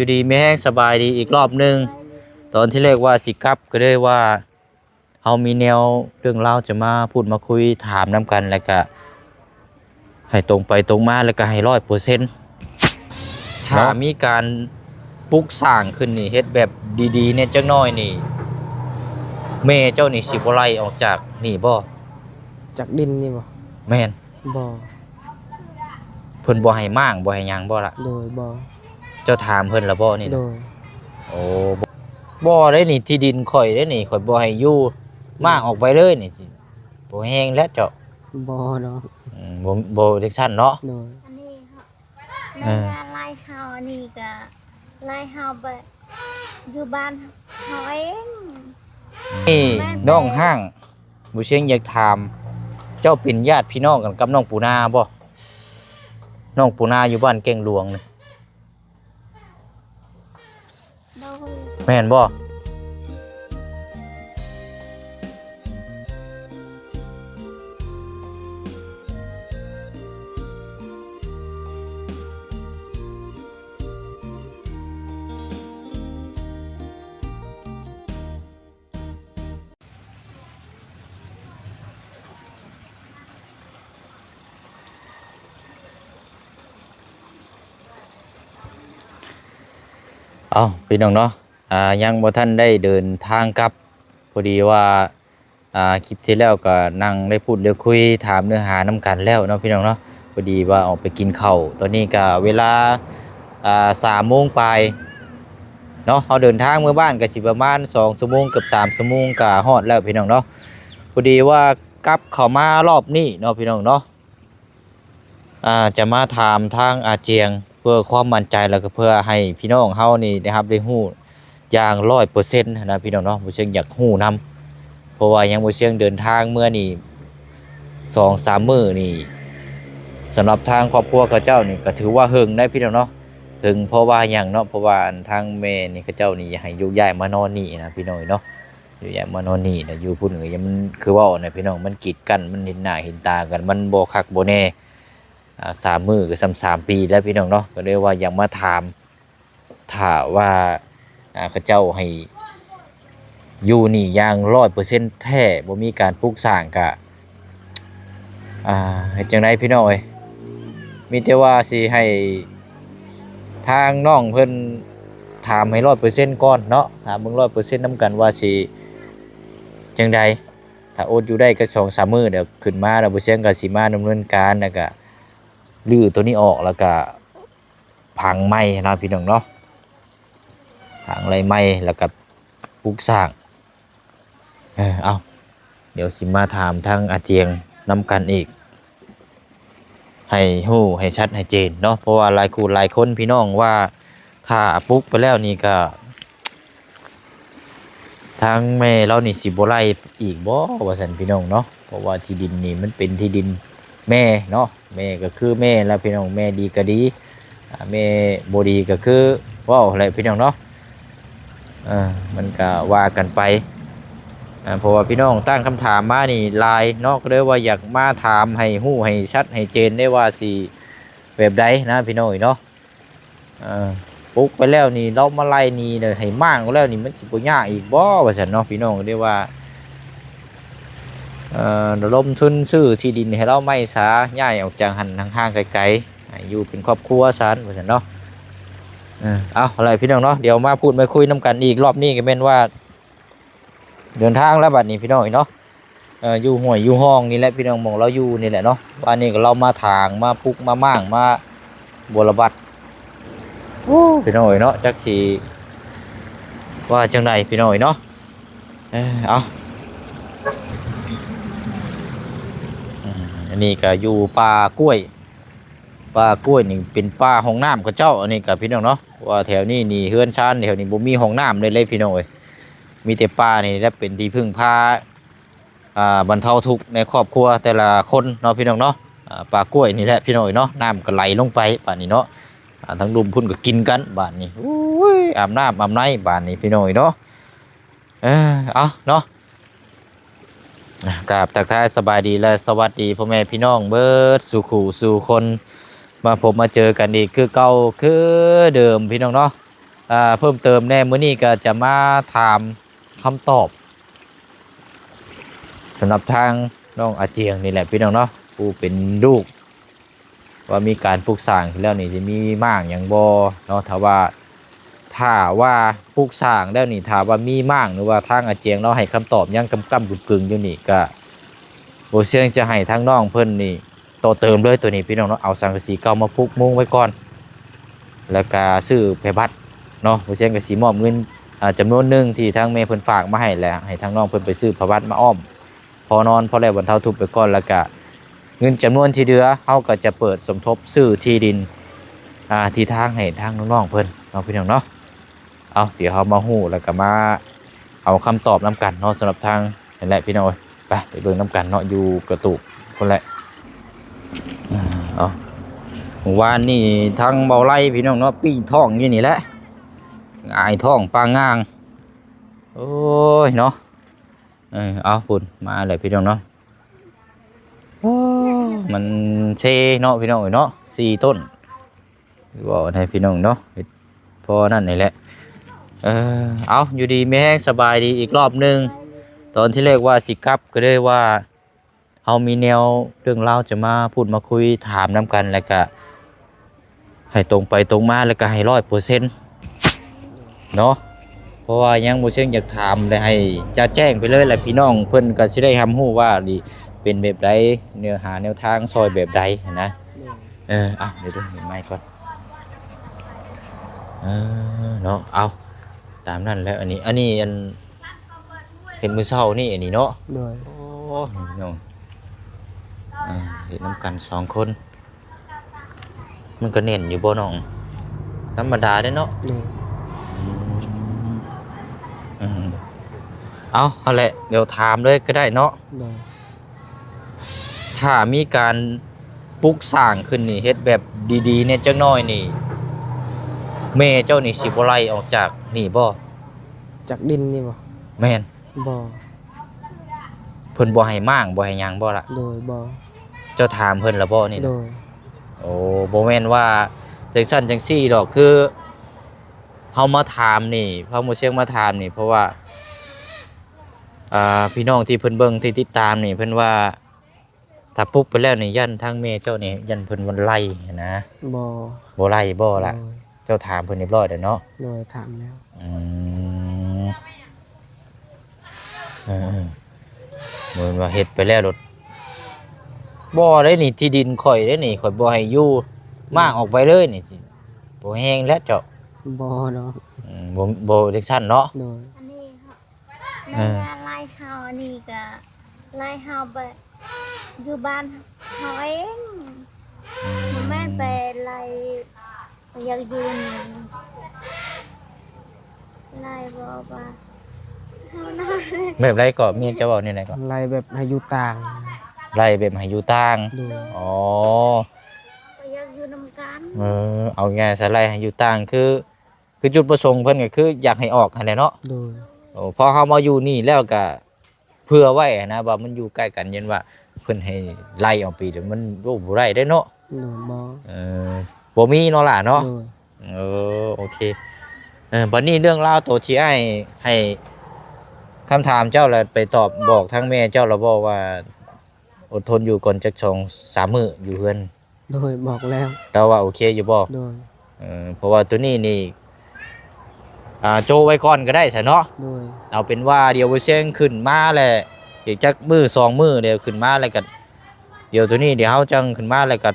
ຢູ່ດີມີແຮງ ສະບາຍດີອີກລອບໜຶ່ງ. ຕອນທີ່ແລກວ່າຊິກັບ ກໍເລີຍວ່າເຮົາມີແນວເລື່ອງລາວຈະມາພູດມາຄຸຍຖາມນຳກັນ ແລ້ວກະໃຫ້ຕົງໄປຕົງມາ ແລ້ວກະໃຫ້ຮ້ອຍເປີເຊັນ. ເນາະ ຖ້າມີການປຸກສ້າງຂຶ້ນນີ້ ເຮັດແບບດີໆແດ່ຈັກໜ້ອຍນີ້ ແມ່ເຈົ້ານີ້ຊິບໍ່ໄລ່ອອກຈາກນີ້ບໍ່? ຈາກດິນນີ້ບໍ່? ແມ່ນ. ບໍ່. ເພິ່ນບໍ່ໃຫ້ມ້າງ ບໍ່ໃຫ້ຫຍັງບໍ່ລະ? ໂດຍ ບໍ່. ເຈົ້າຖາມເພິ່ນລະບໍ່ນີ້ນະ? ໂດຍ. ໂອ້ ບໍ່ ບໍ່ໄດ້ນີ້ ທີ່ດິນຂ້ອຍເດ້ນີ້ ຂ້ອຍບໍ່ໃຫ້ຢູ່ ມ້າງອອກໄປເລີຍນີ້ ຊິບໍ່ແຮງແລ້ວເຈົ້າ. ບໍ່ດອກ. ອືມ ບໍ່ ບໍ່ຈັ່ງຊັ້ນເນາະ. ໂດຍ. ອັນນີ້ເຮົາ ເອີ ໄລ່ເຮົາ ອັນນີ້ກໍໄລ່ເຮົາໄປຢູ່ບ້ານເຮົາເອງ. ນີ້ ແມ່ນ ນ້ອງຮ້າງ ບໍ່ຊຽງຢາກຖາມ ເຈົ້າເປັນຍາດພີ່ນ້ອງກັນກັບນ້ອງປູນາບໍ່? ນ້ອງປູນາຢູ່ບ້ານແກ້ງຫຼວງນີ້ ໂດຍ. ແມ່ນບໍ່? ເອົາ ພີ່ນ້ອງເນາະ ອ່າ ຍັງບໍ່ທັນໄດ້ເດີນທາງກັບ ພໍດີວ່າ ອ່າ ຄລິບທີ່ແລ້ວກໍນັ່ງໄດ້ພູດໄດ້ຄຸຍ ຖາມເນື້ອຫານຳກັນແລ້ວເນາະ ພີ່ນ້ອງເນາະ. ພໍດີວ່າອອກໄປກິນເຂົ້າ ຕອນນີ້ກໍເວລາ ອ່າ ສາມໂມງປາຍເນາະ. ເຮົາເດີນທາງເມືອບ້ານກໍຊິປະມານສອງຊົ່ວໂມງ ເກືອບສາມຊົ່ວໂມງກໍຮອດແລ້ວ ພີ່ນ້ອງເນາະ. ພໍດີວ່າກັບເຂົ້າມາລອບນີ້ເນາະ ພີ່ນ້ອງເນາະ ອ່າ ຈະມາຖາມທາງອາຈຽງ ເພື່ອຄວາມໝັ້ນໃຈ ແລ້ວກໍເພື່ອໃຫ້ພີ່ນ້ອງເຮົານີ້ໄດ້ຮັບໄດ້ຮູ້ຢ່າງຮ້ອຍເປີເຊັນນະ ພີ່ນ້ອງເນາະ. ບໍ່ຊຽງຢາກຮູ້ນຳ ເພາະວ່າຍັງບໍ່ຊຽງເດີນທາງເມືອນີ້ສອງສາມມື້ນີ້ ສຳລັບທາງຄອບຄົວເຂົາເຈົ້ານີ້ກໍຖືວ່າເຫິງໄດ໋ ພີ່ນ້ອງເນາະ. ເຫິງເພາະວ່າຫຍັງເນາະ ເພາະວ່າອັນທາງແມ່ນີ້ເຂົາເຈົ້ານີ້ຢາກໃຫ້ໂຍກຍ້າຍມານອນນີ້ນະ ພີ່ນ້ອງເນາະ. ຢູ່ຢ່າງມານອນນີ້ນະ ຢູ່ພຸ້ນກໍຍັງ ມັນຄືເວົ້ານະ ພີ່ນ້ອງ ມັນກີດກັ້ນ ມັນເຫັນໜ້າເຫັນຕາກັນ ມັນບໍ່ຄັກບໍ່ແນ່. ອ່າ ສາມມື້ກໍສ່ຳສາມປີແລ້ວ ພີ່ນ້ອງເນາະ. ກໍເລີຍວ່າຢາກມາຖາມ ຖ້າວ່າ ອ່າ ເຂົາເຈົ້າໃຫ້ຢູ່ນີ້ຢ່າງຮ້ອຍເປີເຊັນແທ້ ບໍ່ມີການປຸກສ້າງ ກະ ອ່າ ເຮັດຈັ່ງໃດ ພີ່ນ້ອງເອີຍ? ມີແຕ່ວ່າຊິໃຫ້ທາງນ້ອງເພິ່ນຖາມໃຫ້ຮ້ອຍເປີເຊັນກ່ອນເນາະ ຖາມເບິ່ງຮ້ອຍເປີເຊັນນຳກັນວ່າຊິຈັ່ງໃດ. ຖ້າອົດຢູ່ໄດ້ກໍສອງສາມມື້ ດຽວຂຶ້ນມາແລ້ວ ບໍ່ຊຽງກໍຊິມາດຳເນີນການ ແລ້ວກໍຮື້ໂຕນີ້ອອກ ແລ້ວກໍ ຜັງໃໝ່ນະ ພີ່ນ້ອງເນາະ ຜັງໄລ່ໃໝ່ ແລ້ວກໍປຸກສ້າງ. ເອີ ເອົາ ດຽວຊິມາຖາມທາງອາຈຽງນຳກັນອີກ ໃຫ້ຮູ້ໃຫ້ຊັດໃຫ້ເຈນເນາະ. ເພາະວ່າຫຼາຍຄູ່ຫຼາຍຄົນ ພີ່ນ້ອງ ວ່າຖ້າປຸກໄປແລ້ວນີ້ກໍ ທາງແມ່ລາວນີ້ຊິບໍ່ໄລ່ອີກບໍ່ ວ່າຊັ້ນ ພີ່ນ້ອງເນາະ. ເພາະວ່າທີ່ດິນນີ້ມັນເປັນທີ່ດິນແມ່ເນາະ ແມ່ກໍຄືແມ່ລະ ພີ່ນ້ອງ ແມ່ດີກໍດີ ອ່າ ແມ່ບໍ່ດີກໍຄືເວົ້າແຫຼະ ພີ່ນ້ອງເນາະ. ເອີ ມັນກໍວ່າກັນໄປ ເອີ ເພາະວ່າພີ່ນ້ອງຕັ້ງຄຳຖາມມານີ້ຫຼາຍເນາະ ກໍເລີຍວ່າຢາກມາຖາມໃຫ້ຮູ້ໃຫ້ຊັດໃຫ້ເຈນໄດ້ວ່າຊິແບບໃດນະ ພີ່ນ້ອງເອີຍເນາະ. ເອີ ປຸກໄປແລ້ວນີ້ ລາວມາໄລ່ນີ້ ໃຫ້ມ້າງແລ້ວນີ້ ມັນຊິບໍ່ຍາກອີກບໍ່ ວ່າຊັ້ນເນາະ ພີ່ນ້ອງ. ເລີຍວ່າ ເອີ ລະດົມທຶນຊື້ທີ່ດິນໃຫ້ລາວໃໝ່ຊະ ຍ້າຍອອກຈາກຫັ້ນຫ່າງໆໄກໆ ໃຫ້ຢູ່ເປັນຄອບຄົວຊັ້ນ ວ່າຊັ້ນເນາະ. ເອີ ເອົາ ເອົາລະ ພີ່ນ້ອງເນາະ ດຽວມາພູດມາຄຸຍນຳກັນອີກ ລອບນີ້ກໍແມ່ນວ່າ ເດີນທາງແລ້ວບັດນີ້ ພີ່ນ້ອງເອີຍເນາະ. ເອີ ຢູ່ຫ້ວຍຢູ່ຮ່ອງນີ້ແຫຼະ ພີ່ນ້ອງ ໝ່ອງລາວຢູ່ນີ້ແຫຼະເນາະ. ວານນີ້ກໍລາວມາຖາງ ມາປຸກ ມາມ້າງ ມາບົວລະບັດ. ໂອ້ ພີ່ນ້ອງເອີຍເນາະ ຈັກຊິວ່າຈັ່ງໃດ ພີ່ນ້ອງເອີຍເນາະ. ເອີ ເອົາ ອັນນີ້ກໍຢູ່ປ່າກ້ວຍ ປ່າກ້ວຍນີ້ເປັນປ່າຮ່ອງນ້ຳເຂົາເຈົ້າ ອັນນີ້ກໍ ພີ່ນ້ອງເນາະ. ເພາະວ່າແຖວນີ້ນີ້ ເຮືອນຊານແຖວນີ້ບໍ່ມີຮ່ອງນ້ຳເລີຍເລີຍ ພີ່ນ້ອງເອີຍ. ມີແຕ່ປ່ານີ້ແຫຼະເປັນທີ່ເພິ່ງພາ ອ່າ ບັນເທົາທຸກໃນຄອບຄົວແຕ່ລະຄົນເນາະ ພີ່ນ້ອງເນາະ. ອ່າ ປ່າກ້ວຍນີ້ແຫຼະ ພີ່ນ້ອງເອີຍເນາະ ນ້ຳກໍໄຫຼລົງໄປບາດນີ້ເນາະ. ອ່າ ທາງລຸ່ມພຸ້ນກໍກິນກັນບາດນີ້ ໂອ້ຍ ອາບນ້ຳອາບໃນບາດນີ້ ພີ່ນ້ອງເອີຍເນາະ. ເອີ ເອົາເນາະ ອ່າ ກາບທັກທາຍສະບາຍດີ ແລະ ສະຫວັດດີພໍ່ແມ່ພີ່ນ້ອງເບິດສູ່ຄູ່ສູ່ຄົນ ມາພົບມາເຈີກັນອີກຄືເກົ່າຄືເດີມ ພີ່ນ້ອງເນາະ. ອ່າ ເພີ່ມເຕີມແດ່. ມື້ນີ້ກໍຈະມາຖາມຄຳຕອບສຳລັບທາງນ້ອງອາຈຽງນີ້ແຫຼະ ພີ່ນ້ອງເນາະ, ຜູ້ເປັນລູກ ວ່າມີການປຸກສ້າງແລ້ວນີ້ ຊິມີມ້າງຫຍັງບໍ່ເນາະ? ຖ້າວ່າ ຖ້າວ່າປຸກສ້າງແລ້ວນີ້ ຖ້າວ່າມີມ້າງ ຫຼືວ່າທາງອາຈຽງລາວໃຫ້ຄຳຕອບຫຍັງກ້ຳໆກຶ່ງໆຢູ່ນີ້ ກະບໍ່ຊຽງຈະໃຫ້ທາງນ້ອງເພິ່ນນີ້ຕໍ່ເຕີມເລີຍໂຕນີ້ ພີ່ນ້ອງເນາະ. ເອົາສັງກະສີເກົ່າມາປຸກມຸງໄວ້ກ່ອນ ແລ້ວກະຊື້ແຜ່ບັດເນາະ. ບໍ່ຊຽງກະຊິມອບເງິນ ອ່າ ຈຳນວນໜຶ່ງທີ່ທາງແມ່ເພິ່ນຝາກມາໃຫ້ ແລ້ວໃຫ້ທາງນ້ອງເພິ່ນໄປຊື້ຜ້າບັດມາອ້ອມ ພໍນອນ ພໍແລ້ວບັນເທົາທຸກໄປກ່ອນ. ແລ້ວກະເງິນຈຳນວນທີ່ເຫຼືອ ເຮົາກໍຈະເປີດສົມທົບຊື້ທີ່ດິນ ອ່າ ທີ່ທາງໃຫ້ທາງນ້ອງໆເພິ່ນເນາະ ພີ່ນ້ອງເນາະ. ເອົາ ດຽວເຮົາມາຮູ້ ແລ້ວກໍມາເອົາຄຳຕອບນຳກັນເນາະ ສຳລັບທາງນັ້ນແຫຼະ ພີ່ນ້ອງເອີຍ. ໄປ ໄປເບິ່ງນຳກັນເນາະ ຢູ່ກະຕູກພຸ້ນແຫຼະ. ເອົາ ມື້ວານນີ້ທາງເບົາໄລ ພີ່ນ້ອງເນາະ ປີ້ງທ້ອງຢູ່ນີ້ແຫຼະ ຫງາຍທ້ອງປາງງາງ. ໂອ້ຍເນາະ. ເອີ ເອົາ ພຸ້ນມາແລ້ວ ພີ່ນ້ອງເນາະ. ໂອ້ ມັນເຊເນາະ ພີ່ນ້ອງເອີຍເນາະ ສີ່ຕົ້ນ ເວົ້າໃຫ້ພີ່ນ້ອງເນາະ ເຮັດພໍນັ້ນນີ້ແຫຼະ. ເອີ ເອົາ ຢູ່ດີມີແຮງ ສະບາຍດີອີກລອບໜຶ່ງ. ຕອນທີແລກວ່າຊິກັບ ກໍເລີຍວ່າ ເຮົາມີແນວເລື່ອງລາວຈະມາພູດມາຄຸຍຖາມນຳກັນ ແລ້ວກະໃຫ້ຕົງໄປຕົງມາ ແລ້ວກະໃຫ້ຮ້ອຍເປີເຊັນເນາະ. ເພາະວ່າຍັງບໍ່ເຊິ່ງຢາກຖາມ ແລະ ໃຫ້ຈະແຈ້ງໄປເລີຍ ແລະ ພີ່ນ້ອງເພິ່ນກະຊິໄດ້ຮັບຮູ້ວ່ານີ້ເປັນແບບໃດ ແນວຫາແນວທາງຊ່ອຍແບບໃດຫັ້ນນະ. ເອີ ເອົາ ດຽວດູໃໝ່ກ່ອນ. ເອີ ເນາະ ເອົາ ຕາມນັ້ນແຫຼະ. ອັນນີ້ ອັນນີ້ ອັນ ເຮັດມື້ເຊົ້ານີ້ ອັນນີ້ເນາະ. ໂດຍ ໂອ້ ພີ່ນ້ອງ ອ່າ ເຮັດນຳກັນສອງຄົນ ມັນກໍແໜ້ນຢູ່ບໍ່ນ້ອງ? ທຳມະດາເດ້ເນາະ. ໂດຍ ອືມ ເອົາ ຫັ້ນແຫຼະ ດຽວຖາມເລີຍກໍໄດ້ເນາະ. ໂດຍ ຖ້າມີການປຸກສ້າງຂຶ້ນນີ້ ເຮັດແບບດີໆແດ່ຈັກໜ້ອຍນີ້ ແມ່ເຈົ້ານີ້ຊິບໍ່ໄລ່ອອກຈາກນີ້ບໍ່? ຈາກດິນນີ້ບໍ່? ແມ່ນ. ບໍ່. ເພິ່ນບໍ່ໃຫ້ມ້າງ ບໍ່ໃຫ້ຫຍັງບໍ່ລະ? ໂດຍ ບໍ່. ເຈົ້າຖາມເພິ່ນລະບໍ່ນີ້ນະ? ໂດຍ. ໂອ້ ບໍ່ແມ່ນວ່າຈັ່ງຊັ້ນຈັ່ງຊີ້ດອກ ຄືເຮົາມາຖາມນີ້ ເຮົາບໍ່ຊຽງມາຖາມນີ້ ເພາະວ່າ ອ່າ ພີ່ນ້ອງທີ່ເພິ່ນເບິ່ງ ທີ່ຕິດຕາມນີ້ ເພິ່ນວ່າ ຖ້າປຸກໄປແລ້ວນີ້ ຢ້ານທາງແມ່ເຈົ້ານີ້ ຢ້ານເພິ່ນບໍ່ໄລ່ຫັ້ນນະ. ບໍ່. ບໍ່ໄລ່ບໍ່ລະ? ໂດຍ. ເຈົ້າຖາມເພິ່ນຮຽບຮ້ອຍແລ້ວເນາະ? ໂດຍ ຖາມແລ້ວ. ອືມ ເອີ ບໍ່ແມ່ນວ່າເຮັດໄປແລ້ວໂລດ ບໍ່ໄດ້ນີ້ ທີ່ດິນຂ້ອຍເດ້ນີ້ ຂ້ອຍບໍ່ໃຫ້ຢູ່ ມ້າງອອກໄປເລີຍນີ້ ຊິບໍ່ແຮງແລ້ວເຈົ້າ. ບໍ່ເນາະ. ອືມ ບໍ່ ບໍ່ຈັ່ງຊັ້ນເນາະ. ໂດຍ. ອັນນີ້ ເອີ ແມ່ນວ່າໄລ່ເຮົາອັນນີ້ກະໄລ່ເຮົາໄປຢູ່ບ້ານເຮົາເອງ. ອືມ ບໍ່ແມ່ນໄປໄລ່ ຢາກຢູ່ນີ້ ໄລ່ບໍ່ວ່າເຮົານະ. ແບບໃດກໍ ເມຍເຈົ້າເວົ້າແນວໃດກໍ? ໄລ່ແບບໃຫ້ຢູ່ຕ່າງ. ໄລ່ແບບໃຫ້ຢູ່ຕ່າງ. ໂດຍ. ອໍ ບໍ່ຢາກຢູ່ນຳກັນ. ເອີ ເອົາງ່າຍຊະ ໄລ່ໃຫ້ຢູ່ຕ່າງ ຄື ຄືຈຸດປະສົງເພິ່ນກໍຄືຢາກໃຫ້ອອກຫັ້ນແຫຼະເນາະ. ໂດຍ. ໂອ້ ພໍເຮົາມາຢູ່ນີ້ແລ້ວກໍເຜື່ອໄວ້ຫັ້ນນະ ວ່າມັນຢູ່ໃກ້ກັນ ຢ້ານວ່າເພິ່ນໃຫ້ໄລ່ອອກໄປ ມັນ ໂອ້ ບໍ່ໄດ້ເດ້ເນາະ. ໂດຍ. ບໍ່. ເອີ ບໍ່ມີເນາະຫຼ້າເນາະ. ໂດຍ. ເອີ ໂອເຄ. ເອີ ບັດນີ້ເລື່ອງລາວໂຕທີ່ອ້າຍໃຫ້ຄຳຖາມເຈົ້າ ແລ້ວໄປຕອບບອກທາງແມ່ເຈົ້າແລ້ວບໍ່ວ່າ ອົດທົນຢູ່ກ່ອນຈັກສອງສາມມື້ຢູ່ເຮືອນ? ໂດຍ ບອກແລ້ວ. ລາວວ່າໂອເຄຢູ່ບໍ່? ໂດຍ. ເອີ ເພາະວ່າໂຕນີ້ນີ້ ອ່າ ໂຈະໄວ້ກ່ອນກໍໄດ້ຊະເນາະ. ໂດຍ. ເອົາເປັນວ່າດຽວບໍ່ຊຽງຂຶ້ນມາແລ້ວ ອີກຈັກມື້ສອງມື້ ດຽວຂຶ້ນມາແລ້ວກໍ ດຽວໂຕນີ້ ດຽວເຮົາຈັ່ງຂຶ້ນມາແລ້ວກໍ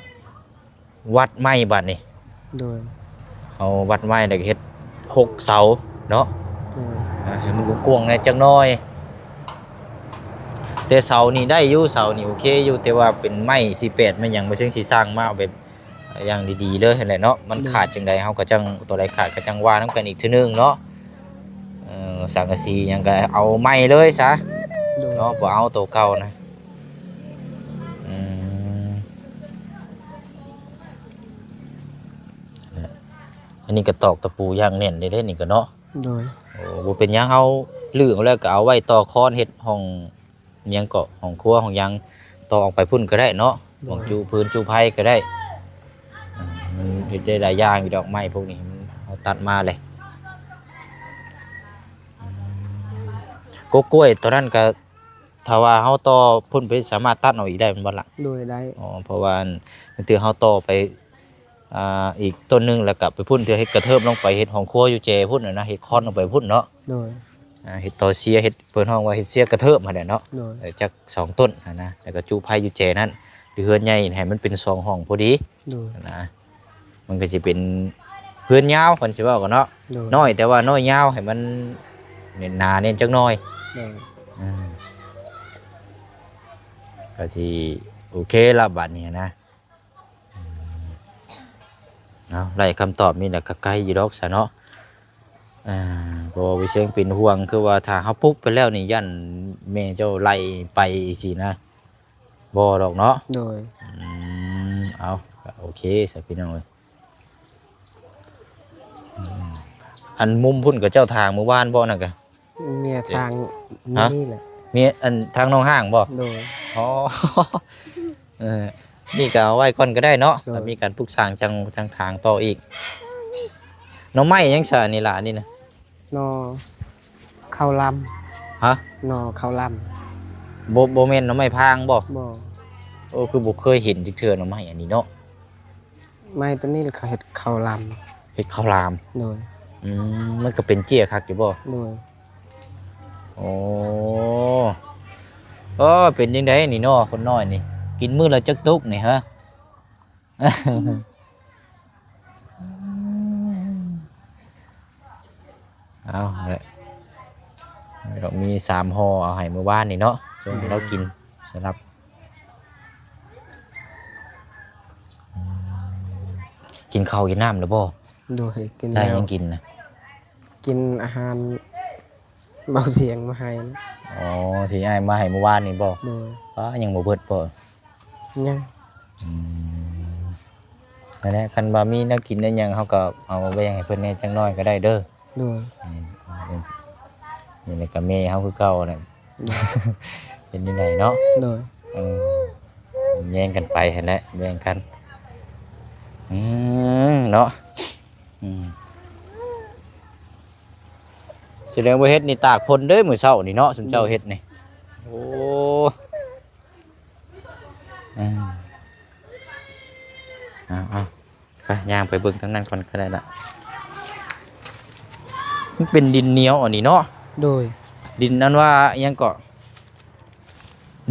ວັດໃໝ່ບັດນີ້. ໂດຍ. ເຮົາວັດໃໝ່ແລ້ວກໍເຮັດຫົກເສົາເນາະ. ໂດຍ. ອ່າ ໃຫ້ມັນກວ້າງໆແດ່ຈັກໜ້ອຍ. ແຕ່ເສົານີ້ໄດ້ຢູ່ ເສົານີ້ໂອເຄຢູ່ ແຕ່ວ່າເປັນໄມ້ສີ່ແປດ ແມ່ນຫຍັງ ບໍ່ເຊິ່ງຊິສ້າງມາເອົາແບບ ຢ່າງດີໆເລີຍຫັ້ນແຫຼະເນາະ. ມັນ ໂດຍ ຂາດຈັ່ງໃດ ເຮົາກໍຈັ່ງ ຕົວໃດຂາດກໍຈັ່ງວ່ານຳກັນອີກເທື່ອໜຶ່ງເນາະ. ເອີ ສັງກະສີຫຍັງກໍເອົາໃໝ່ເລີຍຊະ. ໂດຍ. ເນາະ ບໍ່ເອົາໂຕເກົ່ານະ. ອືມ ອັນນີ້ກໍຕອກຕະປູຢ່າງແໜ້ນເດ້ ນີ້ກໍເນາະ. ໂດຍ. ໂອ້ ບໍ່ເປັນຫຍັງ ເຮົາຮື້ເອົາແລ້ວກໍເອົາໄວ້ຕໍ່ຄອນເຮັດຫ້ອງ ຫຍັງເກາະ ຫ້ອງຄົວຫ້ອງຫຍັງ ຕໍ່ອອກໄປພຸ້ນກໍໄດ້ເນາະ. ໂດຍ. ຫ້ອງຈຸພື້ນຈຸໄພກໍໄດ້. ເອີ ມັນເຮັດໄດ້ຫຼາຍຢ່າງຢູ່ດອກ ໄມ້ພວກນີ້ ເຮົາຕັດມາເລີຍ. ກົກກ້ວຍຕົວນັ້ນກໍ ຖ້າວ່າເຮົາຕໍ່ພຸ້ນໄປ ສາມາດຕັດເອົາອີກໄດ້ແມ່ນບໍ່ລະ? ໂດຍ ໄດ້. ອໍ ເພາະວ່າ ອັນ ບາງເທື່ອເຮົາຕໍ່ໄປ ອ່າ ອີກຕົ້ນໜຶ່ງ ແລ້ວກໍໄປພຸ້ນ ເທື່ອເຮັດກະເທີບລົງໄປ ເຮັດຫ້ອງຄົວຢູ່ແຈພຸ້ນນະ ເຮັດຄອນລົງໄປພຸ້ນເນາະ. ໂດຍ. ອ່າ ເຮັດຕໍ່ເຊຍ ເຮັດ ເພິ່ນຮ້ອງວ່າເຮັດເຊຍກະເທີບຫັ້ນແຫຼະເນາະ. ໂດຍ. ເອີ ຈັກສອງຕົ້ນຫັ້ນນະ ແລ້ວກໍຈຸໄຟຢູ່ແຈນັ້ນ ຢູ່ເຮືອນໃຫຍ່ໃຫ້ມັນເປັນສອງຫ້ອງພໍດີ. ໂດຍ. ນະ ມັນກໍຊິເປັນເຮືອນຍາວ ຄັນຊິເວົ້າກັນເນາະ. ໂດຍ. ນ້ອຍ ແຕ່ວ່ານ້ອຍຍາວ ໃຫ້ມັນແໜ້ນໜາແໜ້ນຈັກໜ້ອຍ. ໂດຍ. ອືມ ກໍຊິໂອເຄລະບາດນີ້ນະ. ເອົາ ໄດ້ຄຳຕອບນີ້ແລ້ວກໍໄກຢູ່ດອກຊະເນາະ. ອ່າ ເພາະວ່າບໍ່ເຊີງເປັນຫ່ວງ ຄືວ່າຖ້າເຮົາປຸກໄປແລ້ວນີ້ ຢ້ານແມ່ເຈົ້າໄລ່ໄປຊີ້ນະ. ບໍ່ດອກເນາະ. ໂດຍ. ອືມ ເອົາ ກໍໂອເຄຊະພີ່ນ້ອງເອີຍ. ອືມ ອັນມຸມພຸ້ນກໍເຈົ້າຖາງມື້ວານບໍ່? ນັ້ນກະ ເມຍຖາງ ຮະ? ມື້ນີ້ແຫຼະ. ເມຍ ອັນ ທາງນ້ອງຮ້າງບໍ່? ໂດຍ. ອໍ ເອີ ນີ້ກໍເອົາໄວ້ກ່ອນກໍໄດ້ເນາະ. ໂດຍ. ຖ້າມີການປຸກສ້າງ ຈັ່ງ ຈັ່ງຖາງຕໍ່ອີກ. ໜໍ່ໄມ້ຫຍັງຊະນີ້ລະ ອັນນີ້ນະ? ໜໍ່ເຂົ້າລຳ. ຮະ? ໜໍ່ເຂົ້າລຳ. ບໍ່ ບໍ່ແມ່ນໜໍ່ໄມ້ພາງບໍ່? ບໍ່. ໂອ້ ຄືບໍ່ເຄີຍເຫັນຈັກເທື່ອໜໍ່ໄມ້ອັນນີ້ເນາະ. ໄມ້ຕົວນີ້ລະເຂົາເຮັດເຂົ້າລຳ. ເຮັດເຂົ້າລາມ. ໂດຍ. ອືມ ມັນກໍເປັນເຈ້ຍຄັກຢູ່ບໍ່? ໂດຍ. ໂອ້ ເອີ ເປັນຈັ່ງໃດນີ້ເນາະ ຄົນນ້ອຍນີ້ ກິນມື້ລະຈັກຕຸກນີ້ຮະ? ເອົາແຫຼະ ດອກມີສາມຫໍ່ເອົາໃຫ້ມື້ວານນີ້ເນາະ ສົ່ງໃຫ້ລາວກິນ ສຳລັບ ກິນເຂົ້າກິນນ້ຳແລ້ວບໍ່? ໂດຍ ກິນແລ້ວ. ໄດ້ຫຍັງກິນນະ? ກິນອາຫານ ເບົາສຽງມາໃຫ້. ອໍ ທີ່ອ້າຍມາໃຫ້ມື້ວານນີ້ບໍ່? ໂດຍ. ປ້າ ຍັງບໍ່ເບິດບໍ່? ຍັງ. ອືມ ນັ້ນແຫຼະ ຄັນວ່າມີແນວກິນແນວຫຍັງ ເຮົາກໍເອົາມາແບ່ງໃຫ້ເພິ່ນແດ່ຈັກໜ້ອຍກໍໄດ້ເດີ. ໂດຍ. ນີ້ ນີ້ແຫຼະກໍແມ່ເຮົາຄືເກົ່ານັ້ນ. ໂດຍ. ເປັນຈັ່ງໃດເນາະ? ໂດຍ. ເອີ ແຍ່ງກັນໄປຫັ້ນແຫຼະ ແບ່ງກັນ. ອືມ ເນາະ. ອືມ ສະແດງວ່າເຮັດນີ້ຕາກຝົນເດ້ ມື້ເຊົ້ານີ້ເນາະ ຊຸມເຈົ້າເຮັດນີ້. ໂອ້ ອືມ ເອົາໆ ໄປ ຍ່າງໄປເບິ່ງທາງນັ້ນກ່ອນກໍໄດ້ລະ. ມັນເປັນດິນໜຽວອັນນີ້ເນາະ? ໂດຍ. ດິນອັນວ່າອີ່ຫຍັງເກາະ?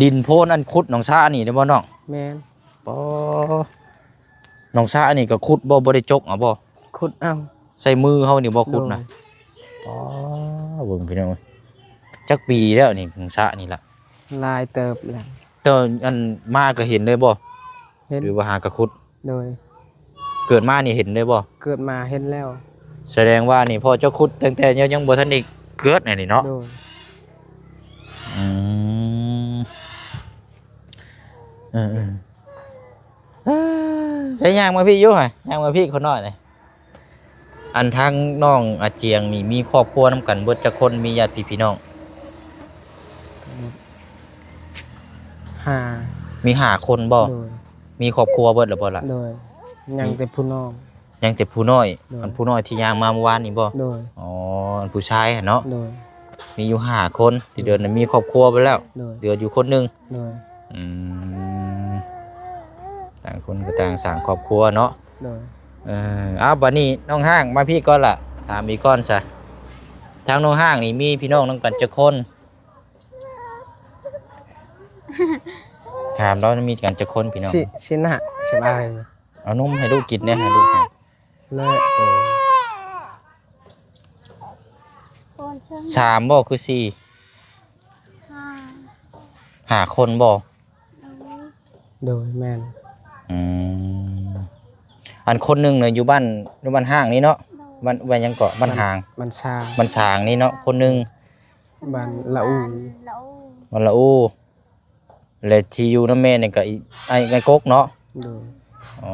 ດິນໂພນອັນຂຸດໜອງສານີ້ແມ່ນບໍ່ນ້ອງ? ແມ່ນ. ປໍ ໜອງສະອັນນີ້ກໍຂຸດບໍ່? ບໍ່ໄດ້ຈົກເອົາບໍ່? ຂຸດເອົາ. ໃສ່ມືເຮົານີ້ບໍ່ຂຸດນະ? ໂດຍ. ປໍ ເບິ່ງພີ່ນ້ອງເອີຍ ຈັກປີແລ້ວນີ້ ໜອງສະນີ້ລະ? ຫຼາຍເຕີບແລ້ວ. ເຈົ້າ ອັນ ມາກໍເຫັນເລີຍບໍ່? ເຫັນ. ຫຼືວ່າຫາກໍຂຸດ? ໂດຍ. ເກີດມານີ້ເຫັນເລີຍບໍ່? ເກີດມາເຫັນແລ້ວ. ສະແດງວ່ານີ້ພໍ່ເຈົ້າຂຸດຕັ້ງແຕ່ຍັງ ຍັງບໍ່ທັນໄດ້ເກີດອັນນີ້ເນາະ? ໂດຍ. ອືມ ເອີໆ ເອີ ໃຊ້ຍ່າງມາພີ້ຢູ່ຫະ ຍ່າງມາພີ້ຄົນນ້ອຍນີ້. ອັນທາງນ້ອງອາຈຽງນີ້ມີຄອບຄົວນຳກັນເບິດຈັກຄົນ? ມີຍາດພີ່ພີ່ນ້ອງ? ຫ້າ. ມີຫ້າຄົນບໍ່? ໂດຍ. ມີຄອບຄົວເບິດແລ້ວບໍ່ລະ? ໂດຍ. ຍັງແຕ່ຜູ້ນ້ອງ. ຍັງແຕ່ຜູ້ນ້ອຍ. ໂດຍ. ອັນຜູ້ນ້ອຍທີ່ຍ່າງມາມື້ວານນີ້ບໍ່? ໂດຍ. ອໍ ອັນຜູ້ຊາຍຫັ້ນເນາະ? ໂດຍ. ມີຢູ່ຫ້າຄົນ ທີ່ເດີນນະ ໂດຍ ມີຄອບຄົວໄປແລ້ວ. ໂດຍ. ເຫຼືອຢູ່ຄົນໜຶ່ງ. ໂດຍ. ອືມ ຕ່າງຄົນກໍຕ່າງສ້າງຄອບຄົວເນາະ. ໂດຍ. ເອີ ເອົາ ບາດນີ້ນ້ອງຮ້າງມາພີ້ກ່ອນລະ ຖາມອີກກ່ອນຊະ ທາງນ້ອງຮ້າງນີ້ມີພີ່ນ້ອງນຳກັນຈັກຄົນ? ຖາມລາວມີກັນຈັກຄົນພີ່ນ້ອງ? ຊິ ຊິນະ ສະບາຍ. ເອົານົມໃຫ້ລູກກິນແດ່ ໃຫ້ລູກ ແລະ ໂອ້ ສາມບໍ່ ຄືສີ່? ຫ້າ. ຫ້າຄົນບໍ່? ໂດຍ. ໂດຍ ແມ່ນ. ອືມ ອັນຄົນໜຶ່ງນະຢູ່ບ້ານ ຢູ່ບ້ານຫ້າງນີ້ເນາະ? ໂດຍ. ບ້ານ ບ້ານຫຍັງເກາະ? ບ້ານຫ້າງ ບ້ານຊາງ ບ້ານຊາງນີ້ເນາະ ຄົນໜຶ່ງ. ບ້ານລະອູ ບ້ານລະອູ. ແລະທີ່ຢູ່ນຳແມ່ນີ້ກໍອີ ອ້າຍ ອ້າຍກົກເນາະ? ໂດຍ. ອໍ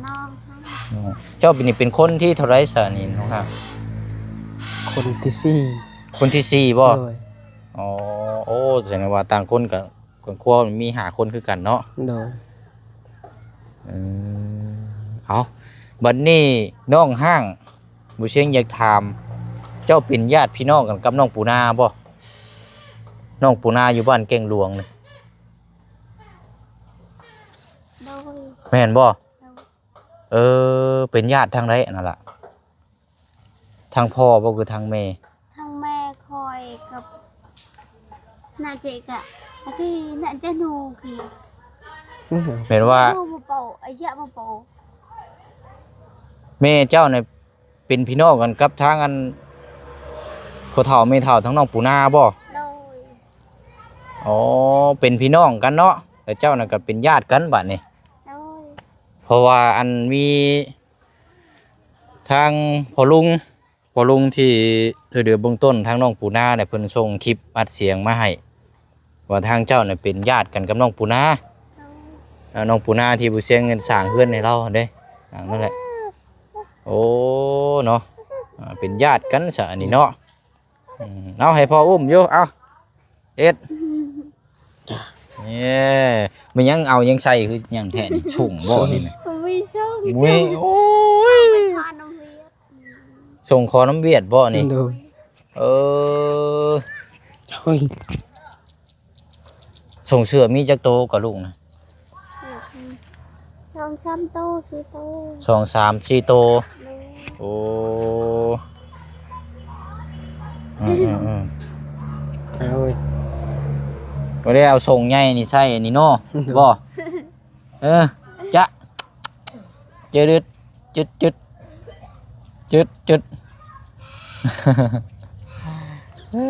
ນ້ອງ ເຈົ້າເປັນ ນີ້ເປັນຄົນທີເທົ່າໃດຊະນີ້ນ້ອງ? ຄົນທີສີ່. ຄົນທີສີ່ບໍ່? ໂດຍ. ອໍ ໂອ້ ສະແດງວ່າຕ່າງຄົນກໍ ຄອບຄົວມີຫ້າຄົນຄືກັນເນາະ? ໂດຍ. ເອີ ເອົາ ບັດນີ້ນ້ອງຮ້າງ ບໍ່ຊຽງຢາກຖາມ ເຈົ້າເປັນຍາດພີ່ນ້ອງກັນກັບນ້ອງປູນາບໍ່? ນ້ອງປູນາຢູ່ບ້ານແກ້ງຫຼວງນີ້ ໂດຍ ແມ່ນບໍ່? ໂດຍ ເອີ ເປັນຍາດທາງໃດອັນນັ້ນລະ? ທາງພໍ່ບໍ່ ຄືທາງແມ່? ທາງແມ່ຂ້ອຍກັບນ້າເຈກະ ຕະກີ້ນ້າຈະໜູກີ້ ແມ່ນວ່າ ໜູບໍ່ເປົ່າ ອາຍະບໍ່ເປົ່າ ແມ່ເຈົ້ານີ້ເປັນພີ່ນ້ອງກັນກັບທາງອັນ ພໍ່ເຖົ້າແມ່ເຖົ້າທາງນ້ອງປູນາບໍ່? ໂດຍ ອໍ ເປັນພີ່ນ້ອງກັນເນາະ ແລ້ວເຈົ້ານັ້ນກໍເປັນຍາດກັນບາດນີ້ ໂດຍ ເພາະວ່າອັນມີ ທາງພໍ່ລຸງ ພໍ່ລຸງທີ່ຊ່ວຍເຫຼືອເບື້ອງຕົ້ນທາງນ້ອງປູນານີ້ ເພິ່ນສົ່ງຄລິບອັດສຽງມາໃຫ້ ວ່າທາງເຈົ້ານີ້ເປັນຍາດກັນກັບນ້ອງປູນາ ໂດຍ ເອີ ນ້ອງປູນາທີ່ຜູ້ຊຽງເງິນສ້າງເຮືອນໃຫ້ລາວຫັ້ນເດ້ ຫຼັງນັ້ນແຫຼະ ໂອ້ ເນາະ ເປັນຍາດກັນຊະອັນນີ້ເນາະ ອືມ ເອົາ ໃຫ້ພໍ່ອຸ້ມຢູ່ ເອົາ ເຮັດ ເອີ ແມ່ນຫຍັງເອົາຫຍັງໃສ່ຄືຫຍັງແທ້ນີ້ ສົ້ງບໍ່ນີ້ນະ? ບໍ່ມີສົ້ງ ໂອ້ຍ ໄປທານໂຮງຮຽນ ສົ່ງຂໍນຳຫວຽດບໍ່ນີ້? ໂດຍ ເອີ ໂອ້ຍ ສົ່ງເສື້ອມີຈັກໂຕກໍລູກນະ? ສອງສາມໂຕ ສີ່ໂຕ ສອງສາມສີ່ໂຕ ໂດຍ ໂອ້ ອືມໆໆ ເອົາເວີຍ ບໍ່ໄດ້ເອົາສົ່ງໃຫຍ່ນີ້ໃສ່ອັນນີ້ເນາະ ໂດຍ ບໍ່? ເອີ ຈະ ຈະດຶດ ຈຶດ ຈຶດ ຈຶດ ຈຶດ ເອີ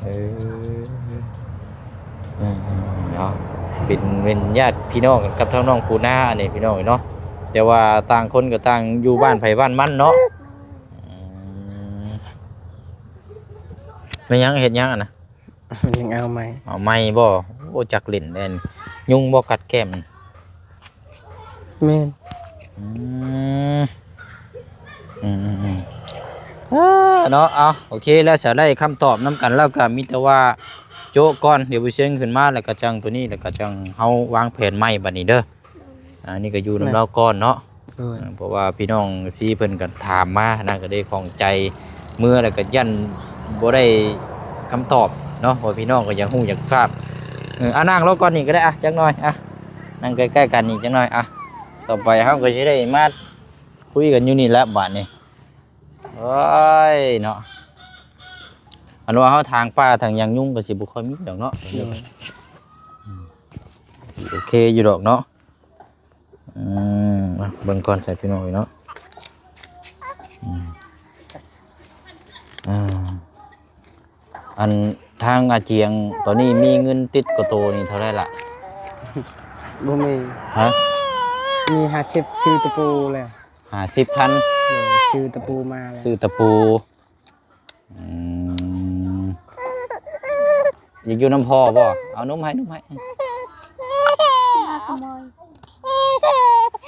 ເອີ ເນາະ ເປັນ ເປັນຍາດພີ່ນ້ອງກັນກັບທາງນ້ອງປູນານີ້ພີ່ນ້ອງເນາະ ແຕ່ວ່າຕ່າງຄົນກໍຕ່າງຢູ່ບ້ານໃຜບ້ານມັນເນາະ ອືມ ແມ່ນຫຍັງ ເຮັດຫຍັງຫັ້ນນະ? ຍັງເອົາໃໝ່ ເອົາໃໝ່ບໍ່? ໂອ້ ຈັກຫຼິ້ນແດ່ນ ຍຸງບໍ່ກັດແກ້ມ? ແມ່ນ ອືມ ອືມໆໆ ເອີ ເນາະ ເອົາ ໂອເຄແລ້ວ ສະໄດ້ຄຳຕອບນຳກັນແລ້ວ ກໍມີແຕ່ວ່າໂຈະກ່ອນ ດຽວບໍ່ຊຽງຂຶ້ນມາ ແລ້ວກໍຈັ່ງໂຕນີ້ ແລ້ວກໍຈັ່ງເຮົາວາງແຜນໃໝ່ບັດນີ້ເດີ. ອັນນີ້ກໍຢູ່ນຳລາວກ່ອນເນາະ ໂດຍ ເພາະວ່າພີ່ນ້ອງເອັຟຊີເພິ່ນກໍຖາມມານະ ກໍໄດ້ຂ້ອງໃຈ ເມືອແລ້ວກໍຢ້ານບໍ່ໄດ້ຄຳຕອບເນາະ ເພາະວ່າພີ່ນ້ອງກໍຢາກຮູ້ຢາກຊາບ ເອີ ອ່ະ ນັ່ງລົງກ່ອນນີ້ກໍໄດ້ ອ່ະ ຈັກໜ່ອຍ ອ່ະ ນັ່ງໃກ້ໆກັນນີ້ຈັກໜ່ອຍ ອ່ະ ຕໍ່ໄປເຮົາກໍຊິໄດ້ມາຄຸຍກັນຢູ່ນີ້ແຫຼະບາດນີ້ ໂອ້ຍເນາະ ອັນວ່າເຮົາຖາງປ່າຖາງຫຍັງ ຍຸງກໍຊິບໍ່ຄ່ອຍມີດອກເນາະ ໂດຍ ໂອເຄຢູ່ດອກເນາະ. ອືມ ເບິ່ງກ່ອນໃສ່ພີ່ນ້ອງເນາະ ອືມ ອ່າ ອັນທາງອາຈຽງ ຕອນນີ້ມີເງິນຕິດກະໂຕນີ້ເທົ່າໃດລະ? ບໍ່ມີ ຮະ? ມີຫ້າສິບ ຊື້ຕະປູແລ້ວ ຫ້າສິບພັນ ໂດຍ ຊື້ຕະປູມາແລ້ວ ຊື້ຕະປູ ອືມ ຢາກຢູ່ນຳພໍ່ບໍ່? ເອົານົມໃຫ້ ນົມໃຫ້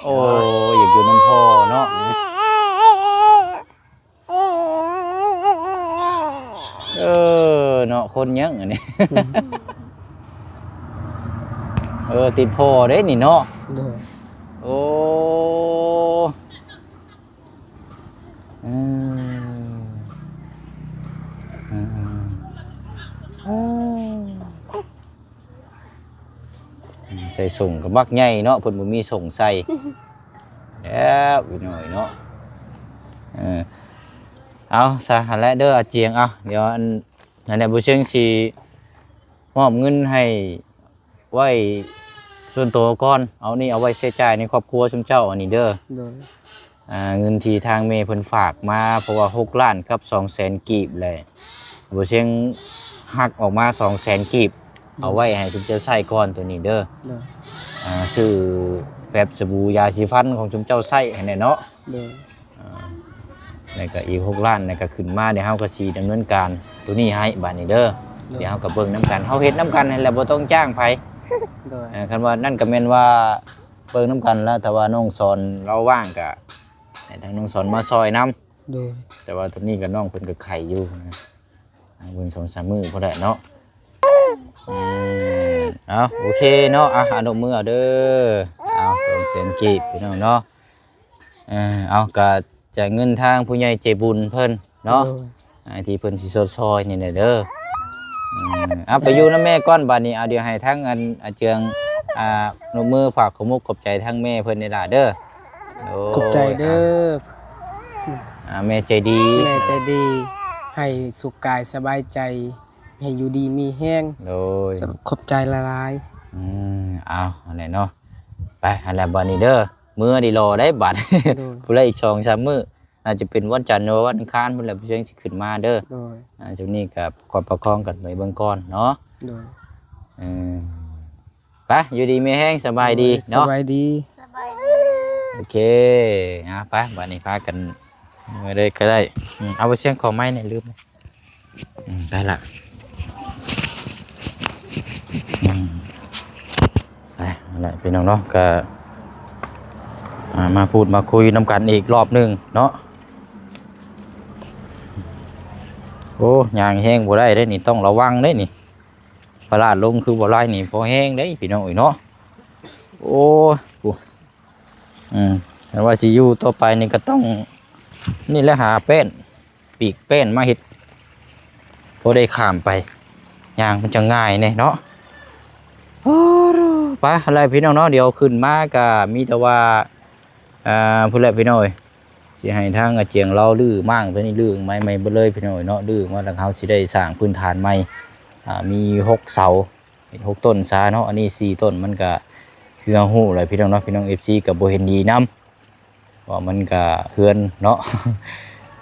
ໂອ້ ຢາກຢູ່ນຳພໍ່ເນາະ ເອີ ເນາະ ຄົນຫຍັງອັນນີ້ ເອີ ຕິດພໍ່ເດ້ນີ້ເນາະ ໂດຍ ໂອ້ ເອີ ເອີ ເອີ ໃສ່ສົ້ງກໍບັກໃຫຍ່ເນາະ ເພິ່ນບໍ່ມີສົ້ງໃສ່ ແລ້ວອີກໜ້ອຍເນາະ ເອີ ເອົາຊະ ຫັ້ນແຫຼະເດີ ອາຈຽງ ເອົາ ດຽວອັນ ນັ້ນແຫຼະ ບໍ່ເຊີງຊິມອບເງິນໃຫ້ ໄວ້ສ່ວນໂຕກ່ອນ ເອົານີ້ເອົາໄວ້ໃຊ້ຈ່າຍໃນຄອບຄົວຊຸມເຈົ້າອັນນີ້ເດີ ໂດຍ ອ່າ ເງິນທີ່ທາງແມ່ເພິ່ນຝາກມາ ເພາະວ່າຫົກລ້ານກັບສອງແສນກີບແຫຼະ ບໍ່ເຊີງຫັກອອກມາສອງແສນກີບ ໂດຍ ເອົາໄວ້ໃຫ້ຊຸມເຈົ້າໃຊ້ກ່ອນໂຕນີ້ເດີ ໂດຍ ອ່າ ຊື້ແປັບ ສະບູ ຢາສີຟັນຂອງຊຸມເຈົ້າໃຊ້ຫັ້ນແຫຼະເນາະ ໂດຍ ອ່າ ແລ້ວກໍອີກຫົກລ້ານ ແລ້ວກໍຂຶ້ນມາ ດຽວເຮົາກໍຊິດຳເນີນການໂຕນີ້ໃຫ້ບາດນີ້ເດີ ໂດຍ ດຽວເຮົາກໍເບິ່ງນຳກັນ ເຮົາເຮັດນຳກັນຫັ້ນແຫຼະ ບໍ່ຕ້ອງຈ້າງໃຜ ໂດຍ ເອີ ຄັນວ່ານັ້ນກໍແມ່ນວ່າເບິ່ງນຳກັນແລ້ວ ຖ້າວ່ານ້ອງສອນລາວວ່າງກໍໃຫ້ທາງນ້ອງສອນມາຊ່ອຍນຳ ໂດຍ ແຕ່ວ່າໂຕນີ້ກໍນ້ອງເພິ່ນກໍໄຂ້ຢູ່ນະ ເບິ່ງສອງສາມມື້ພຸ້ນແຫຼະເນາະ ອືມ ເອົາ ໂອເຄເນາະ ອ່ະ ອະນຸບມືເອົາເດີ ເອົາ ສອງແສນກີບ ພີ່ນ້ອງເນາະ ເອີ ເອົາ ກະຈາກເງິນທາງຜູ້ໃຫຍ່ໃຈບຸນເພິ່ນເນາະ ໂດຍ ອ່າ ທີ່ເພິ່ນຊິຊົດຊ່ອຍນີ້ແຫຼະເດີ. ເອີ ເອົາໄປຢູ່ນຳແມ່ກ່ອນບາດນີ້. ເອົາ ດຽວໃຫ້ທາງອັນ ອາເຈືອງ ອ່າ ນົບມືຝາກຂອບມຸກຂອບໃຈທາງແມ່ເພິ່ນນີ້ລະເດີ. ໂດຍ ຂອບໃຈເດີ ອ່າ ແມ່ໃຈດີ ແມ່ໃຈດີ ໃຫ້ສຸກກາຍສະບາຍໃຈ ໃຫ້ຢູ່ດີມີແຮງ. ໂດຍ ຂອບໃຈຫຼາຍໆ. ອືມ ເອົາ ອັນນັ້ນເນາະ ໄປ ຫັ້ນແຫຼະບາດນີ້ເດີ. ເມືອດີລໍໄດ້ບາດ ໂດຍ ພຸ້ນລະອີກສອງສາມມື້ ອາດຈະເປັນວັນຈັນ ຫຼືວ່າວັນອັງຄານພຸ້ນແຫຼະ ຜູ້ຊຽງຊິຂຶ້ນມາເດີ. ໂດຍ ອ່າ ຊ່ວງນີ້ກໍປະຄັບປະຄອງກັນໄປເບິ່ງກ່ອນເນາະ. ໂດຍ ເອີ ໄປ ຢູ່ດີມີແຮງ ສະບາຍດີເນາະ. ໂດຍ ສະບາຍດີ ສະບາຍດີ ໂອເຄ ອ່າ ໄປ ບາດນີ້ພາກັນເມືອເລີຍກໍໄດ້. ອືມ ເອົາ ບໍ່ຊຽງ ຂໍໄມ້ແດ່ ລືມ. ອືມ ໄປລະ ອືມ ໄປ ເອົາລະ ພີ່ນ້ອງເນາະ ກໍ ອ່າ ມາພູດມາຄຸຍນຳກັນອີກລອບໜຶ່ງເນາະ. ໂອ້ ຍ່າງແຮງບໍ່ໄດ້ເດ້ນີ້ ຕ້ອງລະວັງເດ້ນີ້. ພະລາດລົງຄືບໍ່ໄລ່ນີ້ ພໍແຮງເດ້ພີ່ນ້ອງເອີຍເນາະ. ໂອ້ຍ ໂອ້ ອືມ ຄັນວ່າຊິຢູ່ຕໍ່ໄປນີ້ກໍຕ້ອງ ນີ້ແຫຼະ ຫາແປ້ນ ປີກແປ້ນມາເຮັດ ພໍໄດ້ຂ້າມໄປ ຍ່າງມັນຈະງ່າຍແດ່ເນາະ. ໂອ້ ໄປ ຫັ້ນແຫຼະພີ່ນ້ອງເນາະ ດຽວຂຶ້ນມາກໍມີແຕ່ວ່າ ອ່າ ພຸ້ນແຫຼະພີ່ນ້ອງເອີຍ ຊິໃຫ້ທາງອາຈຽງລາວຮື້ມ້າງຕົວນີ້ ຮື້ໃໝ່ໝົດເລີຍພີ່ນ້ອງເອີຍເນາະ. ຮື້ມາແລ້ວເຮົາຊິໄດ້ສ້າງພື້ນຖານໃໝ່ ອ່າ ມີຫົກເສົາ ເຮັດຫົກຕົ້ນຊະເນາະ ອັນນີ້ສີ່ຕົ້ນ ມັນກະຄືເຮົາຮູ້ແຫຼະພີ່ນ້ອງເນາະ. ພີ່ນ້ອງເອັຟຊີກະບໍ່ເຫັນດີນຳ ເພາະວ່າມັນກະເຮືອນເນາະ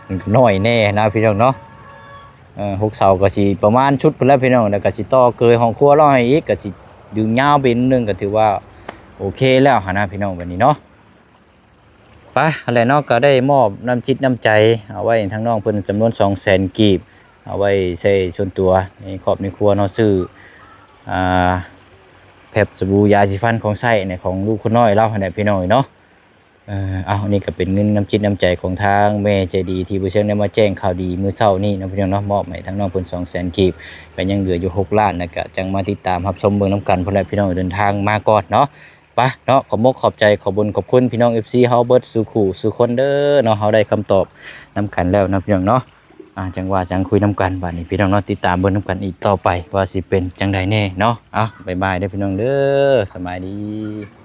ມັນກະນ້ອຍແດ່ນະພີ່ນ້ອງເນາະ. ເອີ ຫົກເສົາກະຊິປະມານຊຸດພຸ້ນແຫຼະພີ່ນ້ອງ ແລ້ວກະຊິຕໍ່ເກີຍຫ້ອງຄົວລາວໃຫ້ອີກ ກະຊິດຶງຍາວໄປໜ້ອຍໜຶ່ງ ກະຖືວ່າໂອເຄແລ້ວຫັ້ນນະພີ່ນ້ອງ ບາດນີ້ເນາະ. ໄປ ຫັ້ນແຫຼະເນາະ ກໍໄດ້ມອບນ້ຳຈິດນ້ຳໃຈເອົາໄວ້ໃຫ້ທາງນ້ອງເພິ່ນຈຳນວນສອງແສນກີບ ເອົາໄວ້ໃຊ້ສ່ວນຕົວໃນຄອບໃນຄົວເນາະ ຊື້ ອ່າ ແພັບ ສະບູ ຢາສີຟັນ ຂອງໃຊ້ໃນຂອງລູກຄົນນ້ອຍລາວຫັ້ນແຫຼະພີ່ນ້ອງເອີຍເນາະ. ເອີ ເອົາ ອັນນີ້ກໍເປັນເງິນນ້ຳຈິດນ້ຳໃຈຂອງທາງແມ່ໃຈດີ ທີ່ບໍ່ເຊີງໄດ້ມາແຈ້ງຂ່າວດີມື້ເຊົ້ານີ້ເນາະພີ່ນ້ອງເນາະ ມອບໃຫ້ທາງນ້ອງເພິ່ນສອງແສນກີບ ກໍຍັງເຫຼືອຢູ່ຫົກລ້ານ ແລ້ວກໍຈັ່ງມາຕິດຕາມຮັບຊົມເບິ່ງນຳກັນພຸ້ນແຫຼະພີ່ນ້ອງ ເດີນທາງມາກ່ອນເນາະ. ໄປເນາະ ຂອບມົກຂອບໃຈ ຂອບບຸນຂອບຄຸນພີ່ນ້ອງເອັຟຊີເຮົາເບິດສູ່ຄູ່ສູ່ຄົນເດີເນາະ. ເຮົາໄດ້ຄຳຕອບນຳກັນແລ້ວເນາະພີ່ນ້ອງເນາະ. ອ່າ ຈັ່ງວ່າຈັ່ງຄຸຍນຳກັນບາດນີ້ພີ່ນ້ອງເນາະ ຕິດຕາມເບິ່ງນຳກັນອີກຕໍ່ໄປວ່າຊິເປັນຈັ່ງໃດແດ່ເນາະ. ເອົາ ບາຍບາຍເດີພີ່ນ້ອງເດີ ສະບາຍດີ.